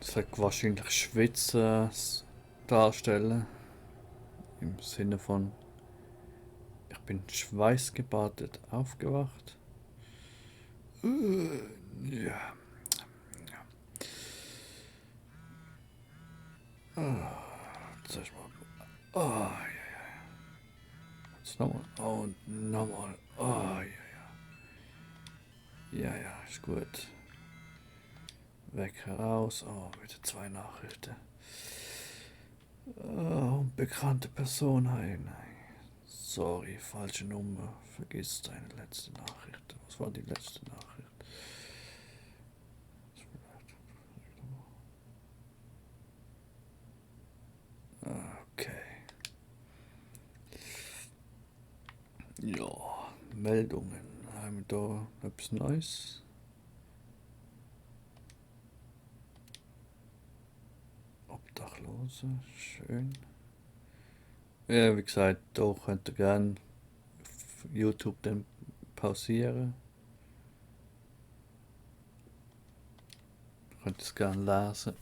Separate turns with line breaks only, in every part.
Das sollte wahrscheinlich Schwitzen darstellen. Im Sinne von, ich bin schweißgebadet aufgewacht. Ja. Jetzt erstmal. Oh, ja. Jetzt nochmal. Und nochmal. Oh, ja. Ja, ist gut. Weg heraus. Oh, wieder 2 Nachrichten. Oh, unbekannte Person. Nein. Sorry, falsche Nummer. Vergiss deine letzte Nachricht. Was war die letzte Nachricht? Okay. Ja, Meldungen. Haben wir da etwas Neues? Obdachlose, schön. Ja, wie gesagt, da könnt ihr gerne auf YouTube dann pausieren. Ihr könnt es gerne lesen.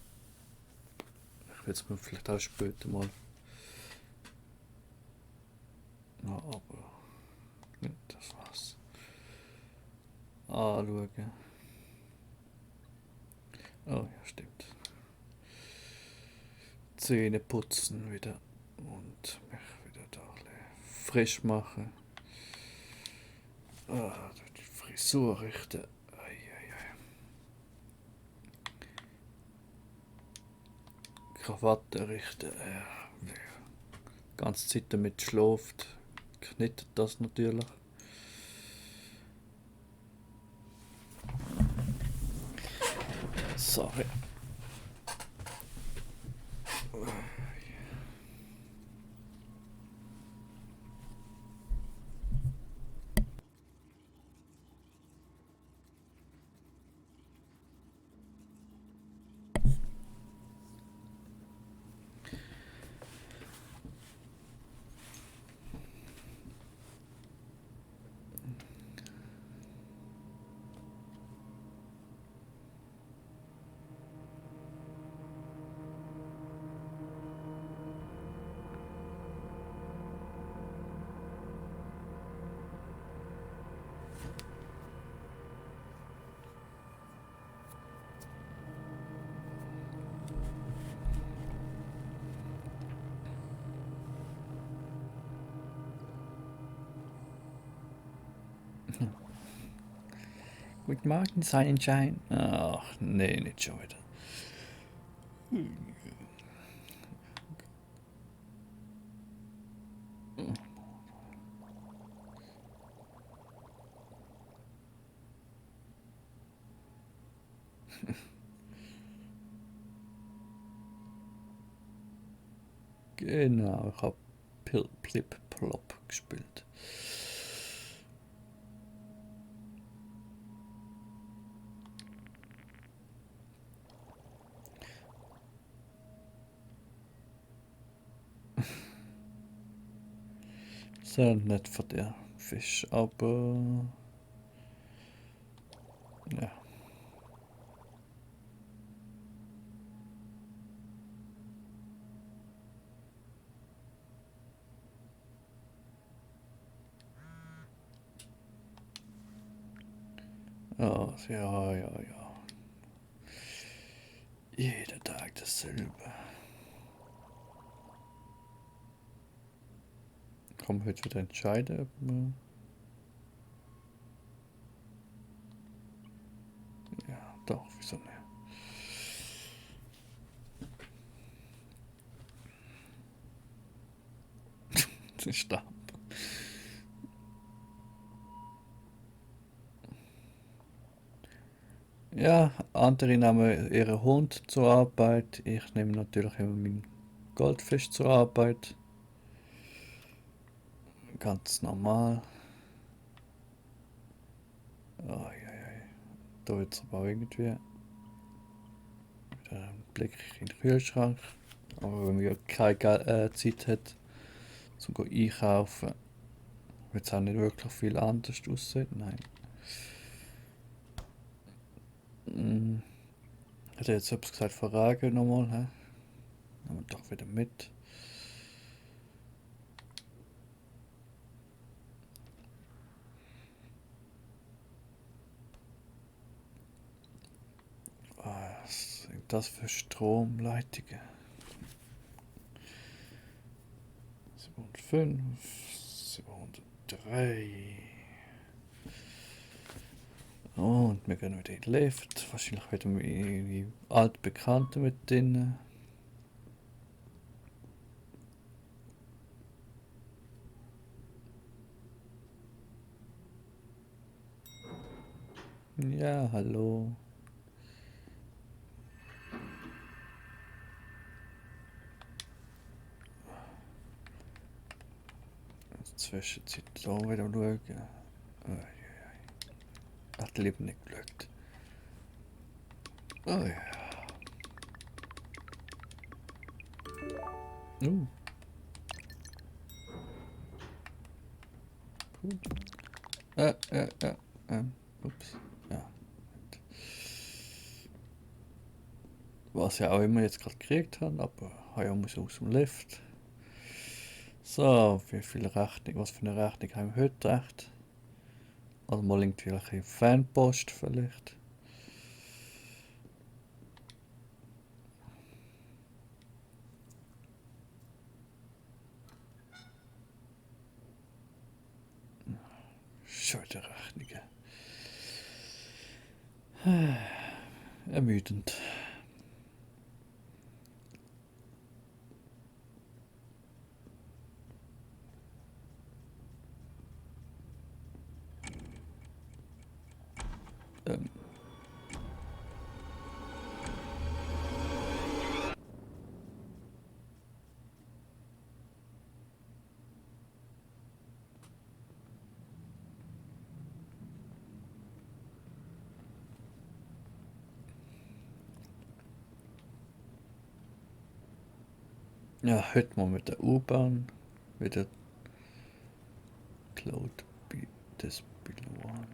Ich will es mir vielleicht auch später mal. Ja, aber nicht das war's. Anschauen. Oh ja, stimmt. Zähne putzen wieder und mich wieder da frisch machen. Die Frisur richten. Krawatte richten. Die ganze Zeit damit schläft, knittet das natürlich. Sorry. Guten Morgen, Sonnenschein. Ach, nee, nicht schon wieder. Genau, ich hab Plip Plop gespielt. Sehr nett von dir, Fisch, aber ja. Oh, ja. Jeder Tag dasselbe. Komm, heute wieder entscheiden, ob wir. Ja, doch, wieso nicht? Stab. Ja, andere nehmen ihren Hund zur Arbeit. Ich nehme natürlich immer meinen Goldfisch zur Arbeit. Ganz normal. Oh, da wird es aber auch irgendwie wieder ein Blick in den Kühlschrank. Aber wenn man ja keine Zeit hat zum einkaufen, wird es auch nicht wirklich viel anders aussehen. Nein. Hat er jetzt etwas gesagt, Frage nochmal, hä? Nehmen wir doch wieder mit. Was sind das für Stromleitungen? 705, 703. Und wir gehen wieder in den Lift. Wahrscheinlich wieder wie altbekannte mit denen. Ja, hallo. Zwischenzeit da wieder schauen. Hat lieber nicht geschaut. Oh ja. Gut. Ups. Ja. Was ja auch immer jetzt gerade gekriegt haben, aber ja muss aus dem Lift. So, wie viel Rechnung, was für eine Rechnung haben wir heute recht? Also mal irgendwie ein Fanpost vielleicht. Schon wieder Rechnungen. Ermüdend. Ja, heute mal mit der U-Bahn wieder Cloud des One.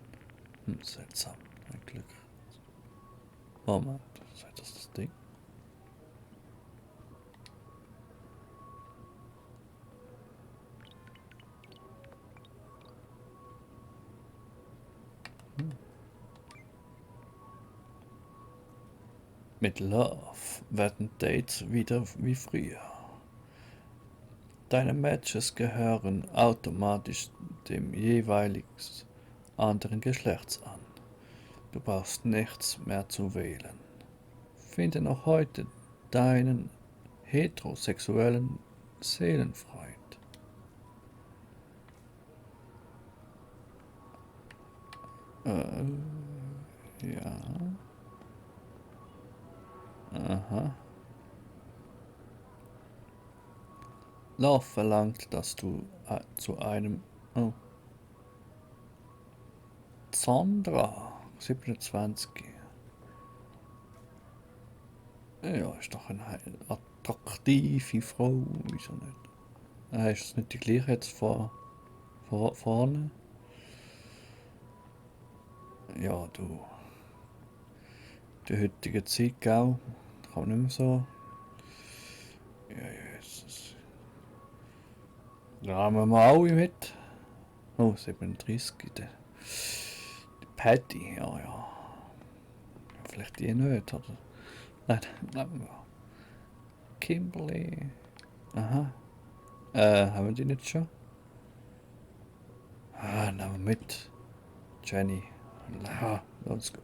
Seltsam, eigentlich. Moment, sei das Ding? Mit Love werden Dates wieder wie früher. Deine Matches gehören automatisch dem jeweils anderen Geschlechts an. Du brauchst nichts mehr zu wählen. Finde noch heute deinen heterosexuellen Seelenfreund. Ja. Aha. Love verlangt, dass du zu einem... Oh. Sandra, 27. Ja, ist doch eine attraktive Frau, wieso nicht? Ist es nicht die gleiche jetzt vorne? Ja, du. Die heutige Zeit, gell? Kann man nicht mehr so. Ja, Jesus. Da haben wir mal alle mit. Oh, 37. Die Patty, ja. Vielleicht die nicht, oder? Nein, nehmen wir. Kimberly. Aha. Haben wir die nicht schon? Nehmen wir mit. Jenny. Let's go.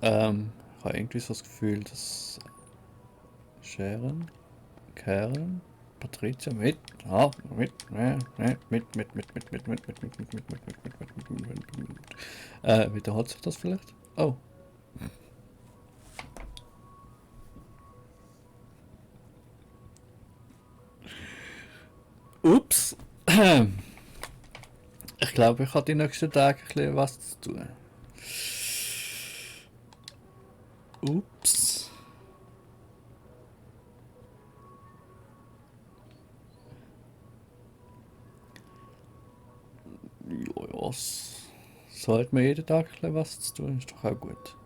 Ich habe irgendwie so das Gefühl, dass Sharon, Karen, Patricia mit, wiederholt sich das vielleicht? Oh. Ups. Ich glaube, ich habe die nächsten Tage ein bisschen was zu tun. Ups. Ja, sollte man jeden Tag ein bisschen was zu tun, ist doch auch gut.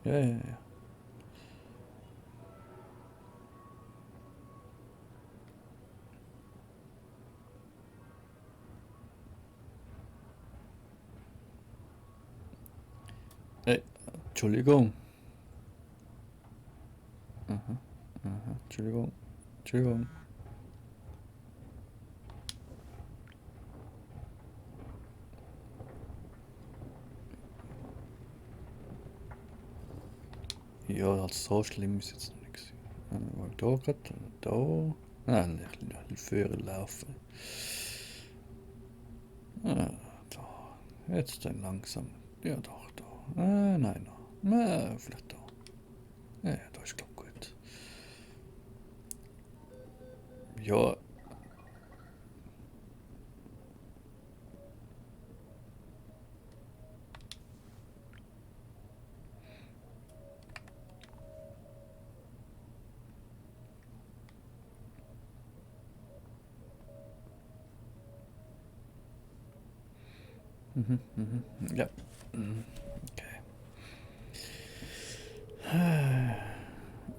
Ja, ja, ja. Entschuldigung. Aha, aha, Entschuldigung. Entschuldigung. Ja, also so schlimm ist jetzt noch nichts. Da gerade, da. Nein, ein bisschen früher laufen. Da. Jetzt dann langsam. Ja, doch, da. Nein, noch. Vielleicht da. Ja, da ist glaube gut. Ja. Ja. Okay.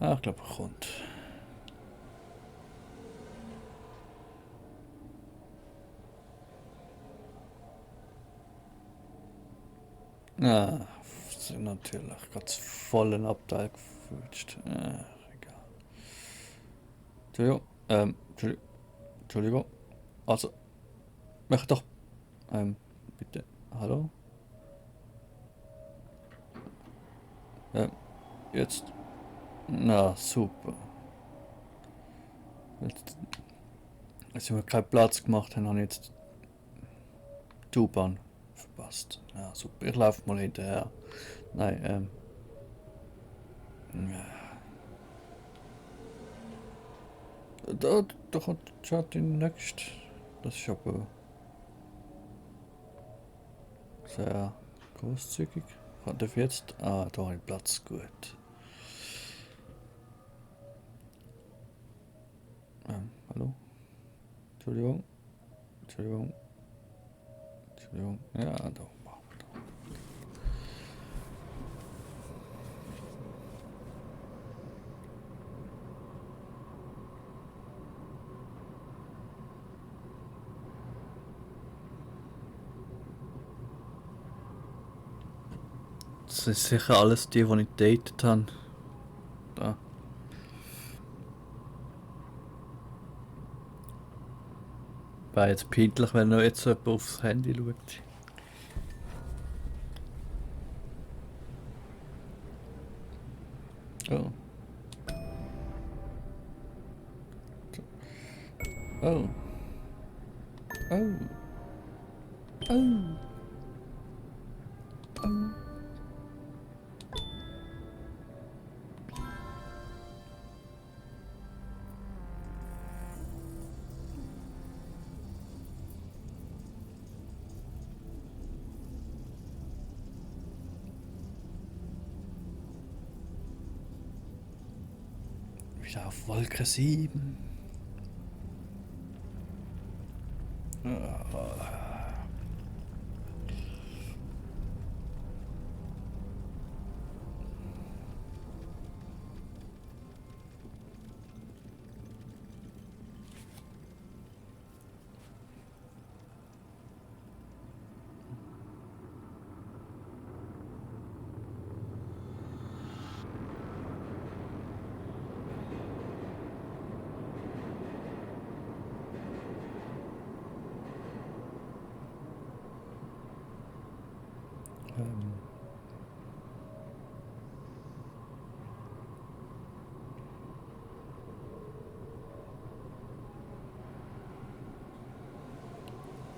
Ich glaube, er kommt. Sind natürlich ganz vollen Abteil geflutscht. Egal. Entschuldigung. Entschuldigung. Also, mach doch. Bitte. Hallo? Jetzt. Na, super. Jetzt, als wir keinen Platz gemacht haben, habe ich jetzt die U-Bahn verpasst. Ja, super. Ich laufe mal hinterher. Nein, ja. Da kommt schon die nächste. Das ist aber sehr großzügig. Darf jetzt? Da habe ich Platz. Gut. Hallo? Entschuldigung. Entschuldigung. Entschuldigung. Ja, da. Das ist sicher alles die ich datet habe. Da. Wäre jetzt peinlich, wenn noch jetzt so jemand aufs Handy schaut. Oh. Oh. Oh. Oh. Oh. Wieder auf Wolke 7.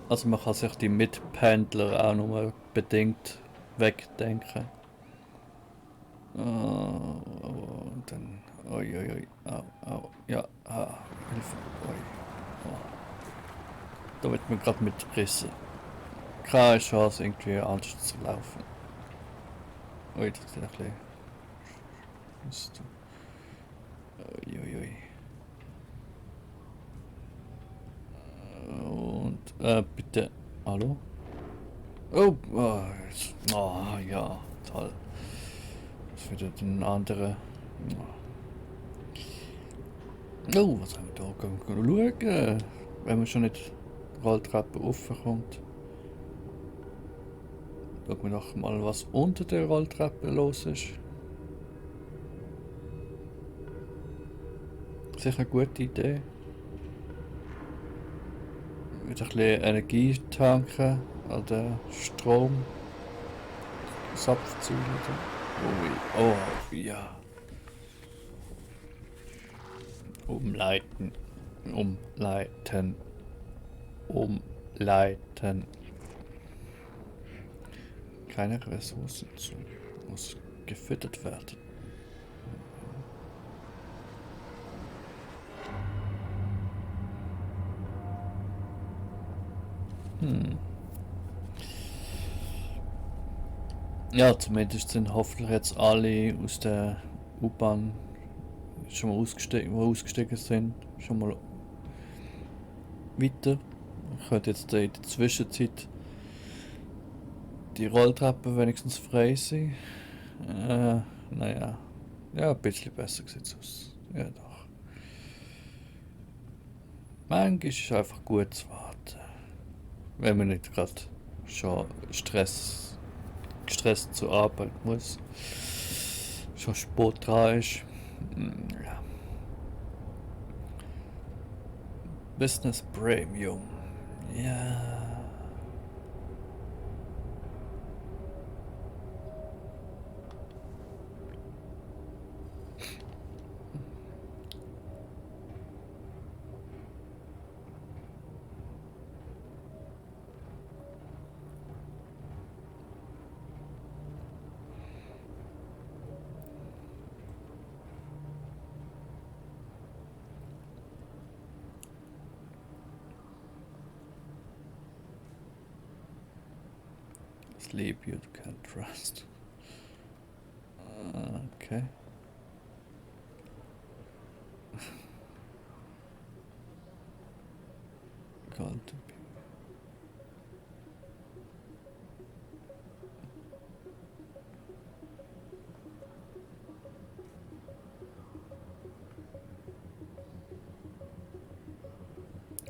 Also man kann sich die Mitpendler auch nur bedingt wegdenken. Und dann. Oi, oi, oi. Au, au. Ja, Hilfe. Oi. Oh. Da wird man gerade mitgerissen. Keine Chance, irgendwie anders zu laufen. Ui, das ist ein bisschen. Mist. Ui, ui, ui. Und, bitte. Hallo? Oh, ja, toll. Das wieder den anderen. Oh, was haben wir da? Gehen wir schauen. Wenn man schon nicht die Rolltreppe raufkommt. Schauen wir noch mal, was unter der Rolltreppe los ist. Sicher eine gute Idee. Wieder ein bisschen Energie tanken an der Stromsapfzüge. Oh, ja. Umleiten. Umleiten. Umleiten. Keine Ressourcen zu. Muss gefüttert werden. Ja, zumindest sind hoffentlich jetzt alle aus der U-Bahn schon mal ausgestiegen sind, schon mal weiter. Ich könnte jetzt in der Zwischenzeit die Rolltreppe wenigstens frei sein. Naja. Ja, ein bisschen besser sieht es aus. Ja, doch. Manchmal ist es einfach gut zu warten. Wenn man nicht gerade schon gestresst zur Arbeit muss. Schon Sport dran ist. Ja. Business Premium. Ja. Sleep you can't trust. Okay. Call to be.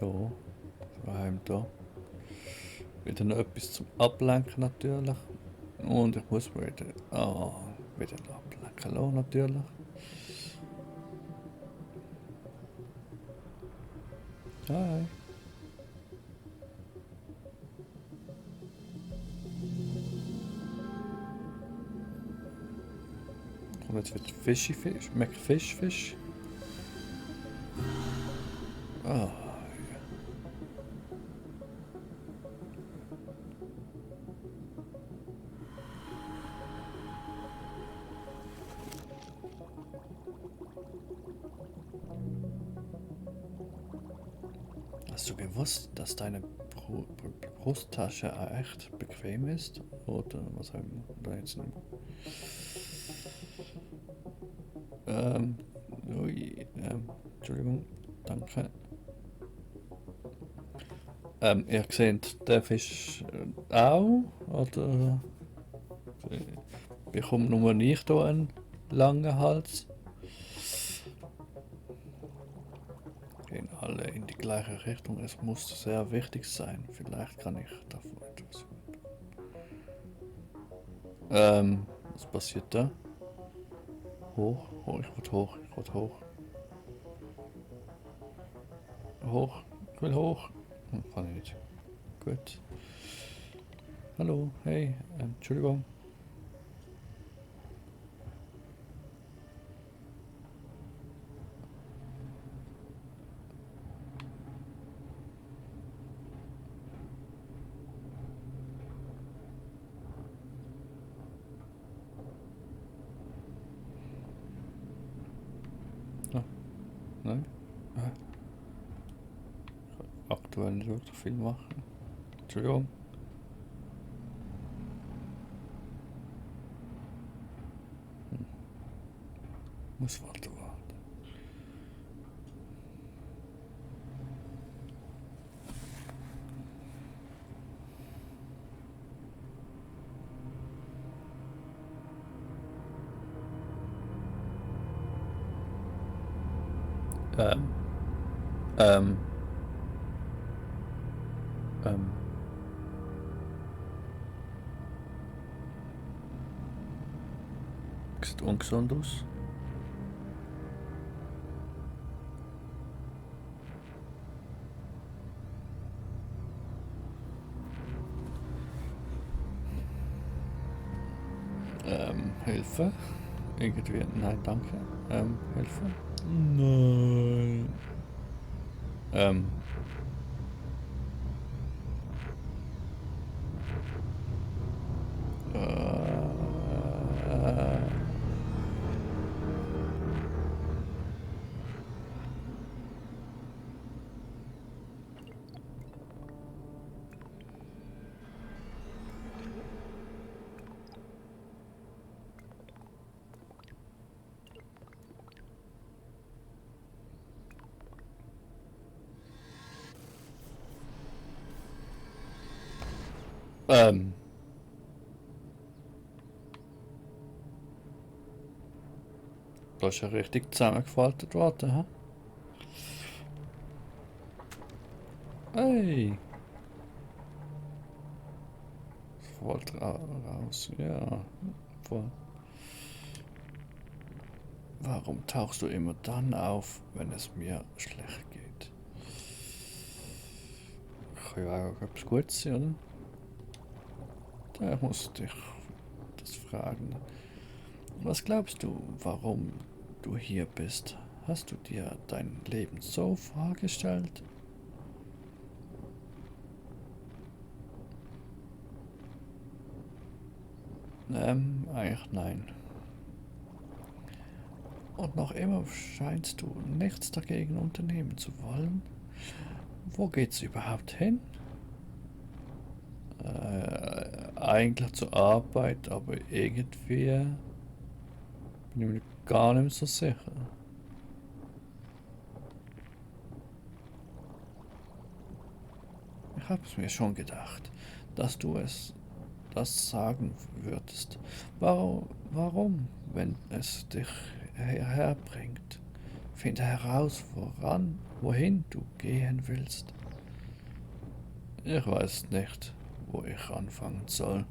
Ja, wir haben da wieder noch etwas zum Ablenken natürlich. Und ich muss mir wieder ablenken lassen natürlich. Hi. Und jetzt wird Fisch. McFish. Ah. Hast du gewusst, dass deine Brusttasche echt bequem ist? Oder was haben wir da jetzt nicht? Entschuldigung, danke. Ihr seht den Fisch auch? Oder bekommt nur nicht hier einen langen Hals? Gehen alle in die gleiche Richtung. Es muss sehr wichtig sein. Vielleicht kann ich davon etwas hören. Was passiert da? Hoch, ich will hoch. Hoch, ich will hoch. Kann ich nicht. Gut. Hallo, hey, Entschuldigung. Nein? Aktuell nicht wirklich viel machen. Entschuldigung. Muss warten. Ähm, ähm, ähm. Sieht ungesund aus. Hilfe? Irgendwie, nein, danke. Hilfe? Nein. Ähm, äh, ähm, da ist ja richtig zusammengefaltet worden, hä? Hey! Voll raus, ja. Voll. Warum tauchst du immer dann auf, wenn es mir schlecht geht? Kann ja auch etwas Gutes sein, oder? Da musst dich das fragen. Was glaubst du, warum du hier bist? Hast du dir dein Leben so vorgestellt? Eigentlich nein. Und noch immer scheinst du nichts dagegen unternehmen zu wollen. Wo geht's überhaupt hin? Eigentlich zur Arbeit, aber irgendwie bin ich mir gar nicht so sicher. Ich habe es mir schon gedacht, dass du es das sagen würdest. Warum, wenn es dich hierher bringt? Finde heraus, wohin du gehen willst. Ich weiß nicht, wo ich anfangen soll.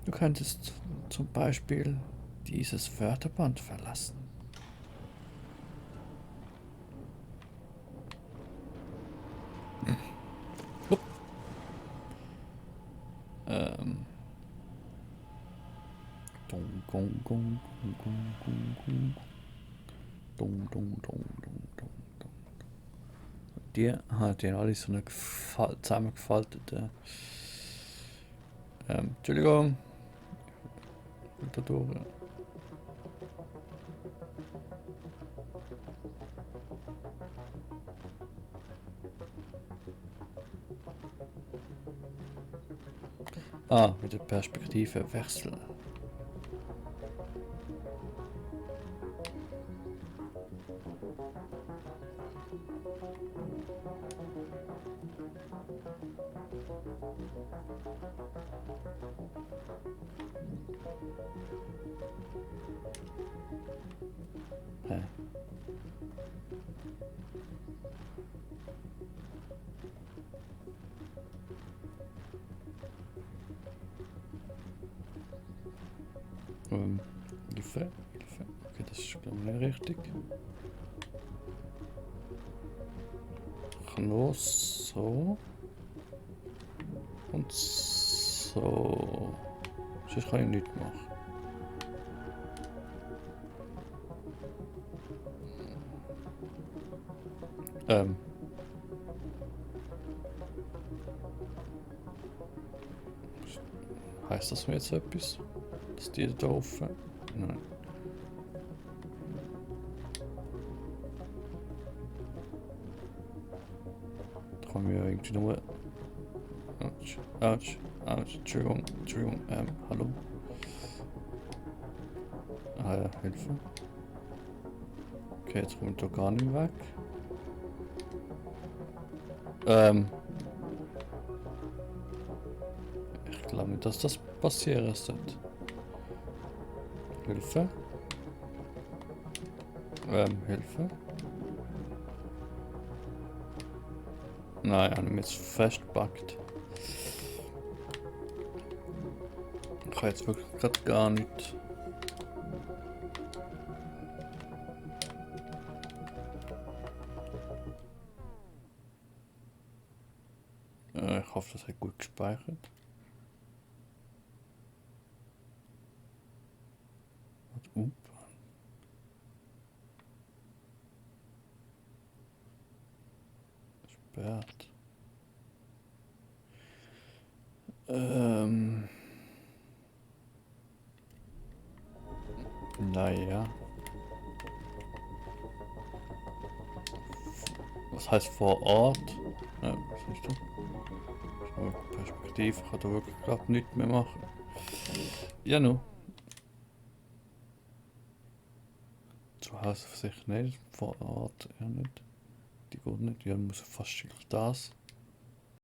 Du könntest zum Beispiel dieses Wörterband verlassen. Hup. Ähm. Dong, gong, gong, gong, gong, gong, gong. Dong, dong, dong, dong, dong, dong. Die hat ja alle so eine zusammengefaltete. Entschuldigung, da durch. Ah, wieder Perspektive wechseln. Hä? Hilfe, Hilfe. Okay, das ist glaube ich nicht richtig. Ich kann nur so. Und so. Sonst kann ich nichts machen. Ähm. Heißt das mir jetzt etwas? Dass die da offen? Nein. Da kann wir irgendwie nur. Autsch, Autsch, Autsch, Entschuldigung, Entschuldigung, hallo? Ah ja, Hilfe. Okay, jetzt kommt er gar nicht weg. Ich glaube nicht, dass das passieren sollte. Hilfe. Hilfe. Nein, ich habe mich jetzt festgepackt. Ich kann jetzt wirklich gerade gar nicht. Ich hoffe, das hat gut gespeichert. Up. Sperrt. Naja. Was heißt vor Ort? Ja, was siehst du? Perspektive kann da wirklich gerade nichts mehr machen. Ja, nu. Zu Hause für sich nicht, vor Ort eher nicht. Die geht nicht, ja, muss fast das.